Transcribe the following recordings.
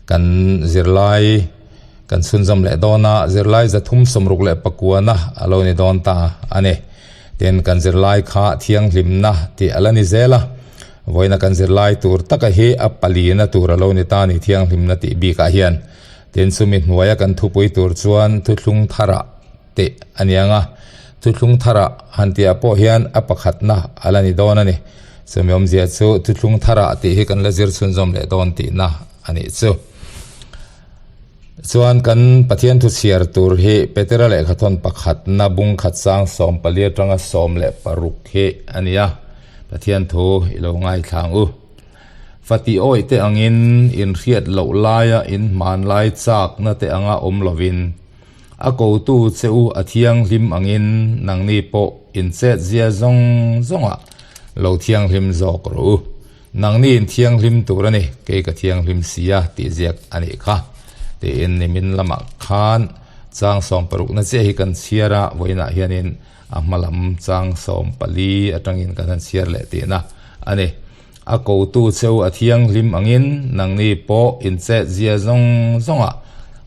Kan zirlai kan chhunzawm leh dawn a, zirlai 369 na a lo ni dawn ta a ni. Tin, kan zirlai kha thianghlimna tih a la ni zel a, vawiina kan zirlai tur taka hi a palina tur a lo ni ta a ni thianghlimna tih bikah hian. Tin, chumi hnuaia kan thupui tur chuan thuthlung thara tih a ni ang a, thuthlung thara han tihah pawh hian a pakhatna a la ni dawn a ni. Chumi awmzia chu thuthlung thara tih hi kan la zir chhunzawm leh dawn tihna a nih chu. Chuan kan Pathian thu chhiar tur hi Petera lehkhathawn pakhatna bung khat sang 14 atanga 16 hi a ni a, Pathian thu i lo ngaithla ang u. Fati awih te angin inhriat loh laia inhmanlai chakna te anga awm lovin, A kotu che u a thianghlim angin nangni pawh in chetzia zawng zawngah lo thianghlim zawk rawh u. Nangni in thianghlim tur a ni, kei ka thianghlim si a tih ziak a nih kha. Tiin nimin lamah khan chang sawmparukna chiah hi kan chhiar a, vawiinah hianin a hma lam chang 14 atangin kan han chhiar leh tihna a ni. A kotu che u a thianghlim angin nangni pawh in chetzia zawng zawngah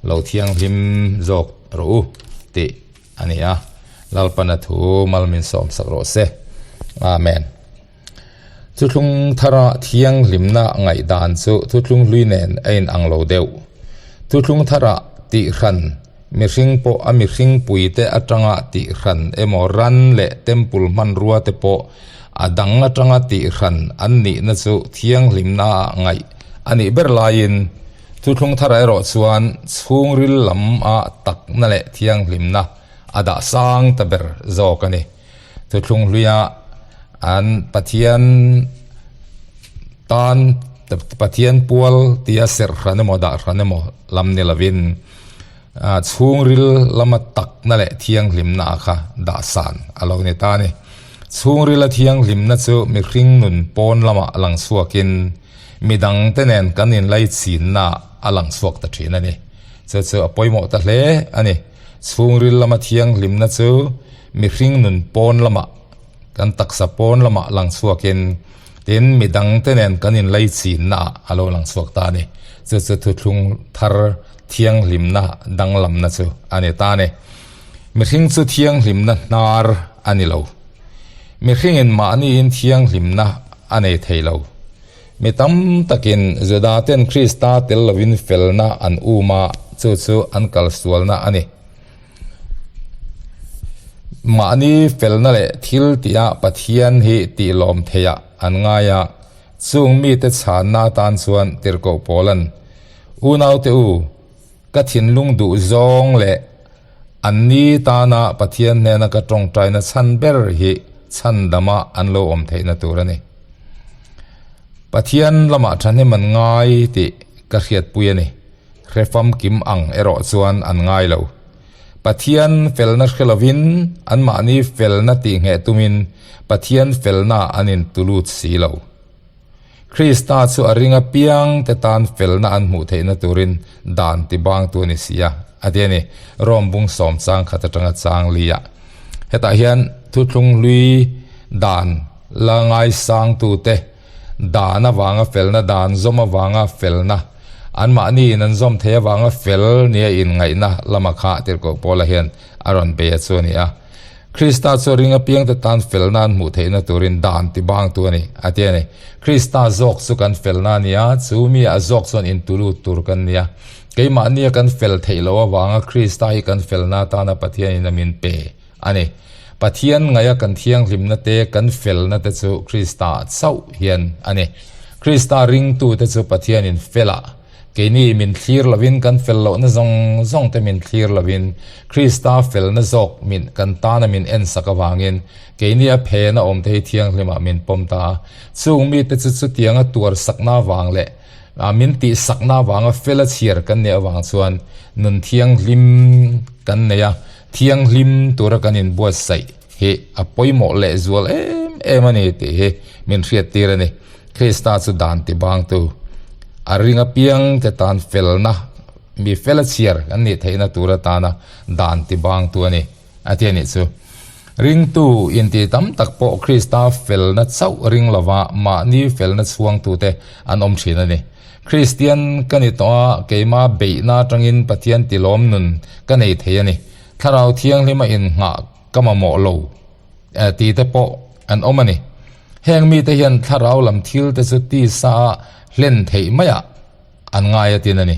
lo thianghlim zawk rawh u tih a ni a. Lalpana thu mal min sawmsak rawh se. Amen. Thuthlung thara thianghlimna ngaihdan chu thuthlung hlui nen a inang lo deuh. Thuthlung thara tihhran mihring pawh a mihring puite atanga tihhran emaw ran leh temple hmanrua te pawh a dang atanga tihhran an nihna chu thianghlimna ah ngaih a nih ber laiin thuthlung thara erawh chuan chhungril lam a takna leh thianghlimna a dah sang ta ber zawk a ni. Thuthlung hluia an Pathian tan Pathian pual tia serh hran emaw dah hran emaw lam ni lovin chhungril lama takna leh thianghlimna kha dah san a lo ni ta a ni. Chhungrila thianghlimna chu mihring nun pawn lamah lang chhuakin midangte nen kan inlaichinna a lang chhuak ta thin a ni. Chu chu a pawimawh ta hle a ni. Chhungril lama thianghlimna chu mihring nun pawn lamah, kan taksa pawn lamah lang chhuakin, tin midangte nen kan inlaichinna ah a lo lang chhuak ta a ni. Chu chu thuthlung thar thianghlimna danglamna chu a ni ta a ni. Mihring chu thianghlimna hnar a ni lo. Mihringin mahniin thianghlimna a nei thei lo. Mi tam takin Judaten Krista tel lovin felna an um a, chu chu an kalsualna a ni. Mahni felna leh thil tihah Pathian hi tihlawm theihah an ngai a, chung mite chhanna atan chuan tirhkoh Paula'n, Unaute u, ka thinlung duh zawng leh anni tana Pathian hnena ka tawngtaina chhan ber hi chhandama an lo awm theihna tur a ni. Pathian lamah thahnem an ngai tih ka hriatpui a ni. Hre famkim ang erawh chuan an ngai lo. Pathian felna hre lovin anmahni felna tihngheh tumin Pathian felna an intulut si lo. Krista chu a ring apiang te tan felna an hmuh theihna turin dan ti bangtu a ni si a, a ti a ni. Rom bung sawm chang khat atanga chang li ah. Hetah hian thuthlung hlui dan la ngaisangtute dan avanga felna, dan zawm avanga felna, anmahni in an zawm thei avanga fel nia inngaihna lama kha tirhkoh Paula hian a rawn bei a chu a ni a. Krista chu a ring apiangte tan felna an hmuh theihna turin dan ti bangtu a ni, a ti a ni. Krista zawk chu kan felna a ni a, chu mi a zawk chuan intulut tur kan ni a. Keimahnia kan fel theih loh avanga Krista hi kan felna atana Pathianin a min pe a ni. Pathian ngaia kan thianghlimna te, kan felna te chu Krista chauh hian a ni. Krista ringtute chu Pathianin felah Keini min thlir lovin kan fel lohna zawng zawng te min thlir lovin Krista felna zawk min kan tana min ensak avangin keini a phena awm te hi thianghlimah min pawm ta a. Chung mite chu chutianga tuar sakna avang leh min tihsakna avanga fel a chhiar kan nih avang chuan nun thianghlim kan nei a, thianghlim tura kan inbuatsaih hi a pawimawh lehzual em em a ni tih hi min hriattir a ni. Krista chu dan ti bangtu a ring apiang te tan felna mi fel a chhiar kan nih theihna tur atana dan ti bangtu a ni a ti a nih chu. Ringtu inti tam tak pawh Krista felna chauh ring lova mahni felna chhuangtute an awm thin a ni. Kristian ka ni tawh a, keima beihna atangin Pathian tilawm nun ka nei thei a ni. Thlarau Thianghlima innghah ka mamawh lo tih te pawh an awm a ni. Heng mite hian thlarau lam thil te chu tisa a hlen theih maiah an ngai a tin a ni.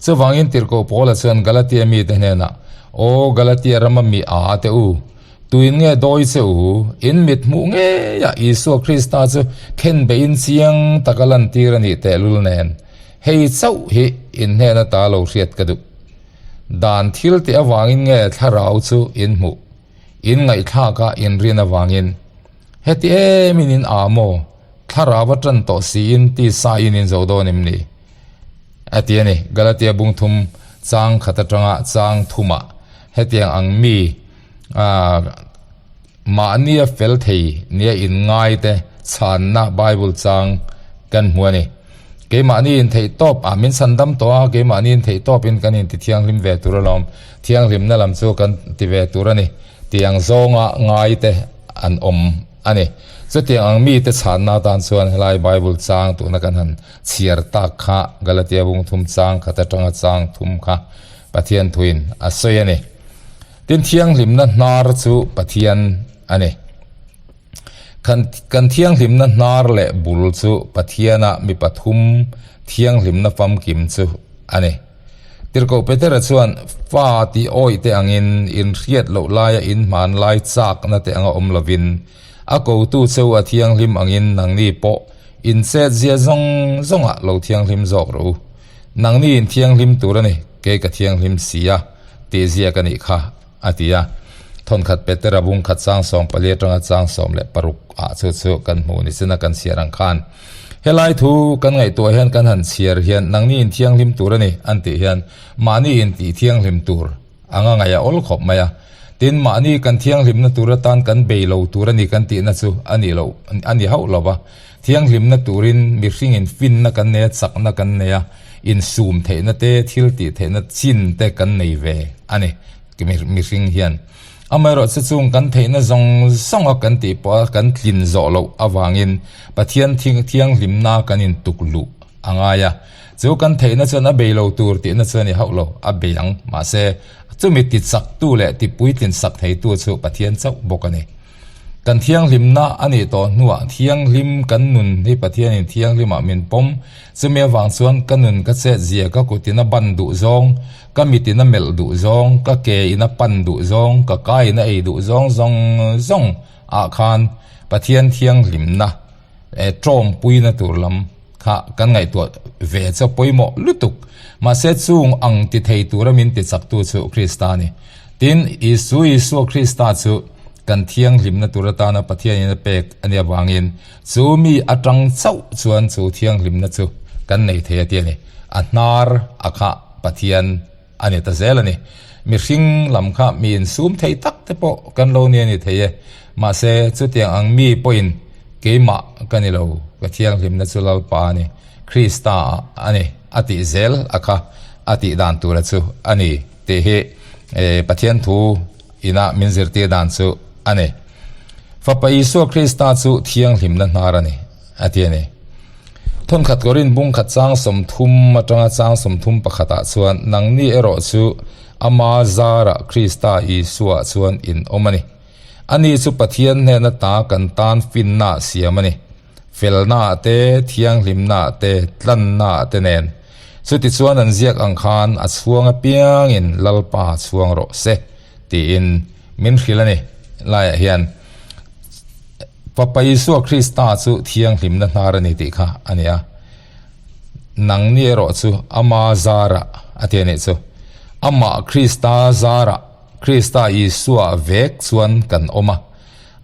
Chuvangin Tirhkoh Paula chuan Galatia mite hnenah, Aw Galatia rama mi a te u, tuin nge dawi che u? In mit hmuh ngeiah Isua Krista chu khenbeihin chiang taka lantir a nih tehlul nen, hei chauh hi in hnen ata lo hriat ka duh. Dan thil tih avangin nge thlarau chu in hmuh, in ngaihthlaka in rin avangin? Heti emin in a maw? Thlarau a tan tawh siin tisa in in zo dawn em ni? A ti a ni. Galatia bung thum chang khat atanga chang thumah hetiang ang mi mahnia fel thei nia inngai te chhanna Bible chang kan hmu a ni. Keimahni in theih tawp ah min chhan dam tawh a, keimahni in theih tawpin kan inti thianghlim ve tur alawm, thianghlimna lam chu kan ti ve tur a ni tih ang zawnga ngai te an awm a ni. Chutiang ang mite chhanna atan chuan helai Bible chang tuna kan han chhiar tak kha Galatia bung thum chang khat atanga chang thum kha Pathian thuin a sawi a ni. Tin thianghlimna hnar chu Pathian a ni. Kan kan thianghlimna hnar leh bul chu Pathiana mi pathum thianghlimna famkim chu a ni. Tirhkoh Petera chuan, Fa tih awih te angin, inhriat loh laia inhman lai chakna te anga awm lovin, a kotu cheu a thianghlim angin nangni pawh inchet zia zawng zawngah lo thianghlim zawk rawh u. Nangni inthianghlim tur a ni, kei ka thianghlim si a, tih ziak a nih kha. A ti a. Thawnkhat Petera bung khat chang 14 atanga chang 16 ah chu chu kan hmuh ni china kan chhiar ang khan. Helai thu kan ngaihtuah hian kan han chhiar hian nangni in thianghlim tur a ni an tih hian mahni in tih thianghlim tur anga ngaih a awl khawp mai a. Tin mahni kan thianghlimna tur atan kan bei lo tur a ni kan tihna chu a nih loh a ni hauh lo va. Thianghlimna turin mihring in finna kan nei a chakna kan nei a insum theihna te thil tih theihna chin te kan nei ve a ni. Mihring hian amaherawh chu chung kan theihna zawng zawnga kan tih pawha kan tlin zawh loh avangin Pathian thianghlimna kan intuk luh a ngai a. Chu kan theihna chuan a bei lo tur tihna chu a ni hauh lo, a bei ang. Mahse, chumi tichaktu leh tipuitlin sak theitu chu Pathian chauh bawk a ni. Kan thianghlimna a nih tawh hnuah thianghlim kan nun hi Pathianin thianghlimah min pawm. Chumi avang chuan ka nun ka chet zia ka kutin a ban duh zawng, ka mitin a melh duh zawng, ka ke in a pan duh zawng, ka ka in a ei duh zawng zawng zawng ah khan Pathian thianghlimna tawmpuina tur lam kha kan ngaihtuah ve chu a pawimawh lutuk. Mahse chung ang ti thei tura min ti chaktu chu Krista a ni. Tin, Isu Isua Krista chu kan thianghlimna tur atana Pathianin a pek a nih avangin chu mi atang chauh chuan chu thianghlimna chu kan nei thei a ti a ni. A hnar a kha Pathian a ni ta zel a ni. Mihring lam kha mi insum thei tak te pawh kan lo ni a ni thei e. Mahse, chutiang ang mi pawhin keimah ka ni lo, ka thianghlimna chu Lalpa a ni, Krista a ni a tih zel a kha a tih dan tura chu a ni tih hi Pathian thu ina min zirtir dan chu a ni. Fapa Isua Krista chu thianghlimna hnar a ni a ti a ni. Thawnkhat Korin bung khat chang 30 atanga chang 31 ah chuan nangni erawh chu ama zarah Krista Isua chuan in awm a ni. Ani chu Pathian hnena ta kan tan finna siam a ni. Felna te, thianghlimna te, tlanna te nen. Chutichuan an ziak ang khan a chhuang apiangin Lalpa chhuang rawh se tiin min hrilh a ni. Laiah hian Fapa Isua Krista chu thianghlimna hnar a ni tih kha a ni a. Nangni erawh chu ama zarah a ti a nih chu. Amah Krista zarah Krista Isua vek chuan kan awm a.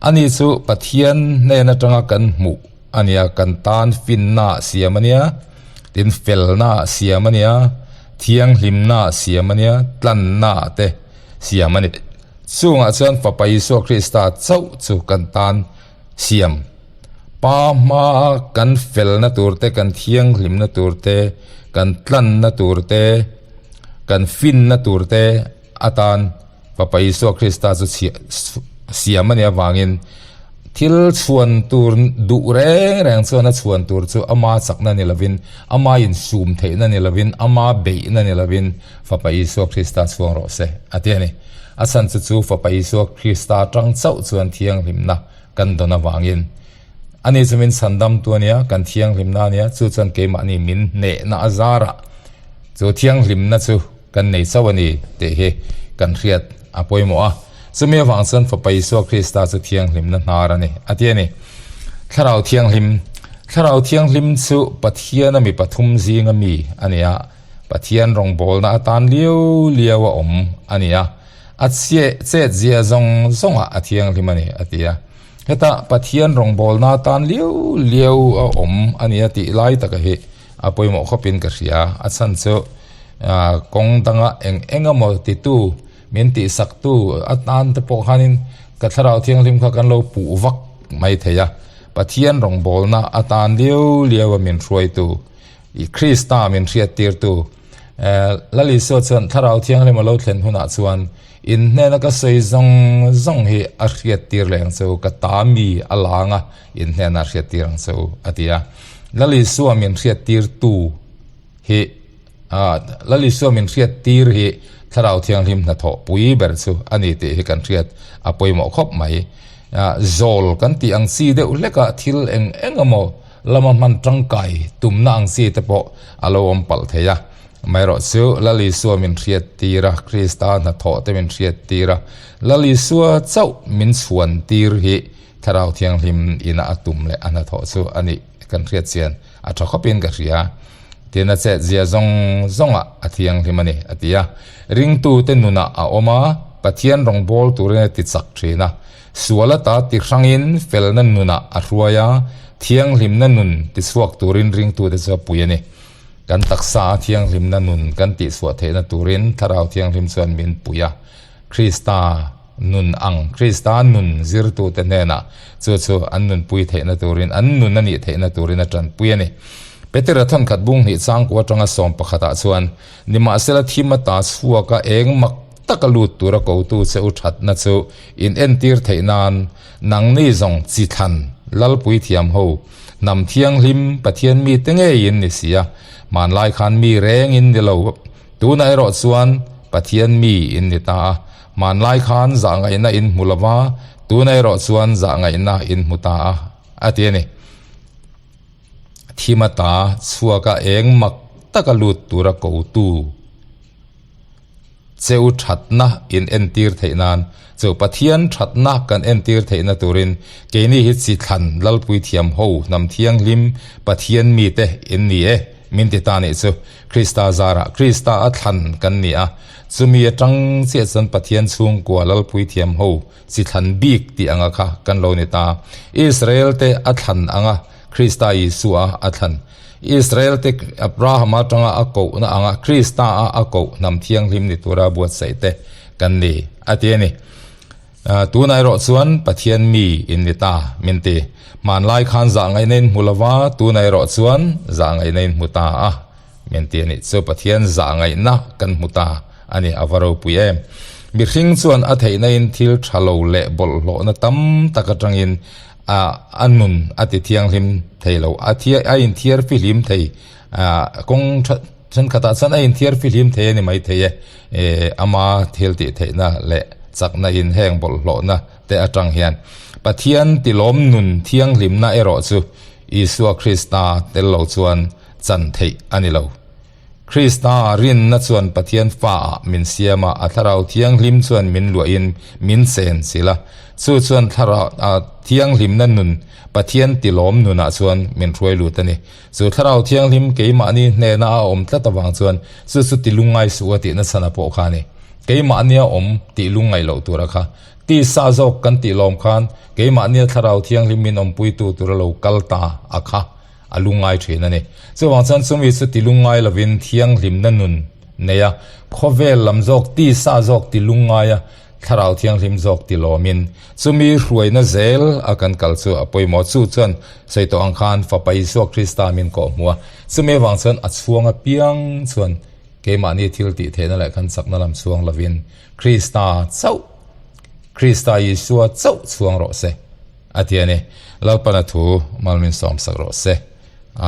Ani chu Pathian hnen atanga kan hmuh a nia, kan tan finna siam a nia, tin felna siam a nia, thianghlimna siam a nia, tlanna te siam a ni. Chungah chuan Fapa Isua Krista chauh chu kan tan siam. Pa hmaa kan felna tur te, kan thianghlimna tur te, kan tlanna tur te, kan finna tur te atan Fapa Isua Krista chu siam a nih avangin. Thil chhuan tur duh reng reng chuan a chhuan tur chu ama chakna ni lovin, ama insum theihna ni lovin, ama beihna ni lovin Fapa Isua Krista chhuang rawh se, a ti a ni. A chhan chu chu Fapa Isua Krista tang chauh chuan thianghlimna kan dawn avangin ani chu min chhandamtu a nia, kan thianghlimna a nia, chu chuan keimahni min hnehna a zarah chu thianghlimna chu kan nei chauh a ni tih hi kan hriat a pawimawh a. Chumi avang chuan Fapa Isua Krista chu thianghlimna hnar a ni, a ti a ni. Thlarau Thianghlim Thlarau Thianghlim chu Pathiana mi pathum zinga mi a ni a, Pathian rawngbawlna atan liau liau a awm a ni a, a chet zia zawng zawngah a thianghlim a ni, a ti a. Heta Pathian rawngbawlna atan liau liau a awm a ni a tih lai taka hi a pawimawh khawpin ka hria. A chhan chu kawng danga eng eng emaw titu min tihsaktu atan te pawh khanin ka thlarau thianghlim kha kan lo puh vak mai thei a. Pathian rawngbawlna atan liau liau a min hruaitu I Krista min hriattirtu Lal Isua chuan Thlarau Thianghlim a lo thlen hunah chuan in hnena ka sawi zawng zawng hi a hriattir leh ang che u, ka ta mi a lang a, in hnena a hriattir ang che u, a ti a. Lal Isua min hriattirtu hi Lal Isua min hriattir hi Thlarau Thianghlim hnathawh pui ber chu a ni tih hi kan hriat a pawimawh khawp mai. Zawl kan tih ang chi deuh hlekah thil eng eng emaw Lama hman tangkai tumna ang chi te pawh a lo awm palh thei a. Amaherawhchu, Lal Isua min hriattir a, Krista hnathawh te min hriattir a, Lal Isua chauh min chhuan tir hi Thlarau Thianghlim ina a tum leh a hnathawh chu a nih kan hriat chian a tha khawpin ka hria. Tin, a chetzia zawng zawngah a thianghlim a ni, a ti a. Ringtute nunah a awm a, Pathian rawngbâwl turin a ti chak thin a. Sual ata ti hrangin felna nunah a hruai a, thianghlimna nun tichhuak turin ringtute chu a pui a ni. Kan taksa a thianghlimna nun kan tihchhuah theihna turin Thlarau Thianghlim chuan min pui a. Krista nun ang, Krista nun zirtute hnenah chu chu an nunpui theihna turin, an nun a nih theihna turin a tanpui a ni. Petera thawnkhat bung hnih changkua atanga sawm pakhatah chuan, Nimahsela thim ata chhuaka eng mak taka lut tura kotu che u thatna chu in entir theih nan nangni zawng chi thlan Lalpui thiam ho hnam thianghlim Pathian mite ngeiin ni si a, hmanlai khan mi reng in ni lo. Tunah erawh chuan Pathian mi in ni ta a, hmanlai khan zahngaihna in hmu lo va, tunah erawh chuan zahngaihna in hmu ta a, a ti a ni. Thim ata chhuaka eng mak taka lut tura kotu. Cheu thatna in entir theih nan, cheu Pathian thatna kan entir theihna turin keini hi chi thlan Lalpui thiam ho hnam thianghlim Pathian mite in ni e min ti ta nih chu Krista zarah Krista a thlan kan ni a, chumi atang chiah chuan Pathian chhungkua Lalpui thiam ho chi thlan bik tih anga kha kan lo ni ta. Israel te a thlan anga Krista Isua a thlan. Israel te Abraham atanga a kohna anga Krista a a koh hnam thianghlim ni tura buatsaih te kan ni a ti a ni. Tunah erawh chuan Pathian mi in ni ta min ti. Hmanlai khan zah ngaihna in hmu lova, tunah erawh chuan zah ngaihna in hmu ta a min ti a ni. Chu Pathian zah ngaihna kan hmu ta a ni, a va ropui em. Mihring chuan a theihna in thil tha lo leh bawlhhlawhna tam tak atangin A a nun a ti thianghlim thei lo, a thia a inthiar fihlim thei, ah kawng tha thenkhatah chuan a inthiar fihlim thei a ni maithei e, eh ama thil tih theihna leh chakna in heng bawlhhlawhna te atang hian Pathian tilawm nun thianghlimna erawh chu Isua Krista tel lo chuan chan theih a ni lo. Krista rinna chuan Pathian faah min siam a, a Thlarau Thianghlim chuan min luahin min chen chilh a. Chu chuan Thlarau Thianghlimna nun, Pathian tilawm nunah chuan min hruai lut a ni. Chu Thlarau Thianghlim keimahni hnena a awm tlat avang chuan chu chu ti lungngai suh a tihna chhan a pawh kha a ni. Keimahnia awm tih lungngaih loh tura kha tisa zawk kan tih lawm khan keimahnia Thlarau Thianghlim min awmpuitu tura lo kal ta a kha. A lungngai thin a ni. Chuvang chuan chumi chu ti lungngai lovin thianghlimna nun nei a, khawvel lam zawk, tisa zawk ti lungngai a, thlarau thianghlim zawk ti lawmin chumi hruaina zel a kan kal chu a pawimawh. Chu chuan sawi tawh ang khan Fapa Isua Krista min kawh hmu a, chumi avang chuan a chhuang apiang chuan keimahni thil tih theihna leh kan chakna lam chhuang lovin Krista chauh, Krista Isua chauh chhuang rawh se. a ti a ni. Lalpana thu mal min sawmsak rawh se.